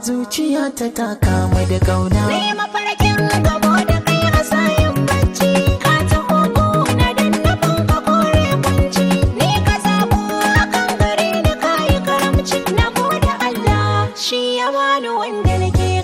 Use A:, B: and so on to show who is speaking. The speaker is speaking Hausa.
A: Zuciya ta kama da kauna.
B: Ni mafarkin gamo da kai a sayin bacci. Ka taho gona dan nufin ka kore kunci. Ni ka zabo akan gare ni, kayi karamci. Na gode Allah, shi ya bani wanda nake